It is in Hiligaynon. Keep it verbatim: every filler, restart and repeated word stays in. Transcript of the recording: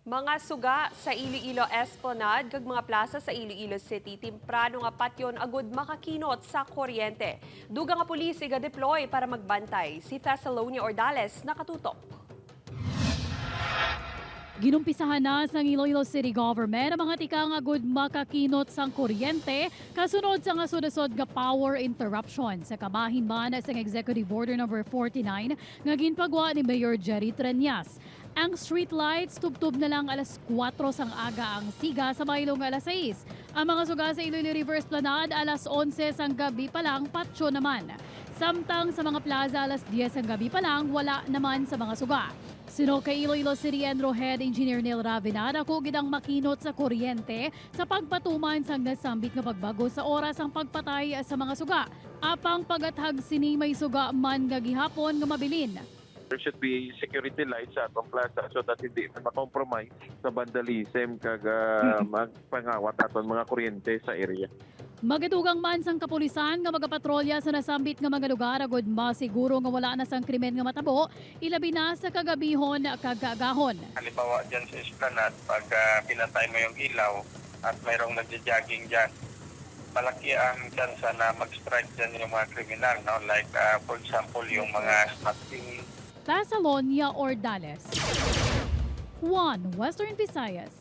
Mga suga sa Iloilo Esplanade kag mga plaza sa Iloilo City timprano nga patyon agud makakinot sa kuryente. Dugang nga pulis iga-deploy para magbantay. Si Thessalonia Ordales nakatutok. Ginumpisahan na sang Iloilo City Government ang mga tikang agud makakinot sang kuryente kasunod sang asod-asod nga power interruption sa kabahin man sang Executive Order number forty-nine nga ginpagwa ni Mayor Jerry Treñas. Ang street lights tubtob na lang alas kuwatro sang aga ang siga sa baylo nga alas sais. Ang mga suga sa Iloilo River Esplanade alas onse sang gabi pa lang patyon naman. Samtang sa mga plaza alas dyes sang gabi pa lang wala naman sa mga suga. Suno kay Iloilo City ENRO Head Engineer Neil Ravena, dako gid ang makinot sa kuryente sa pagpatuman sang nasambit nga pagbago sa oras sang pagpatay sa mga suga. Apang pagathag sini may suga man nga gihapon nga mabilin. There should be security lights sa atong plaza so that hindi man ma-compromise sa vandalism kag ah, magpangawat aton mga kuryente sa area. Magadugang man sang kapulisan nga magapatrolya sa nasambit nga mga lugar agud masiguro nga wala na sang krimen nga matabo, ilabi na sa kagabihon kag kaagahon. Halimbawa dyan sa Esplanade, pag ah, pinatay mo yung ilaw at mayroong nagja-jogging dyan, malaki ang tsansa na mag-strike dyan yung mga kriminal, no? Like, ah, for example, yung mga smuggling. Thessalonia Ordales, One Western Visayas.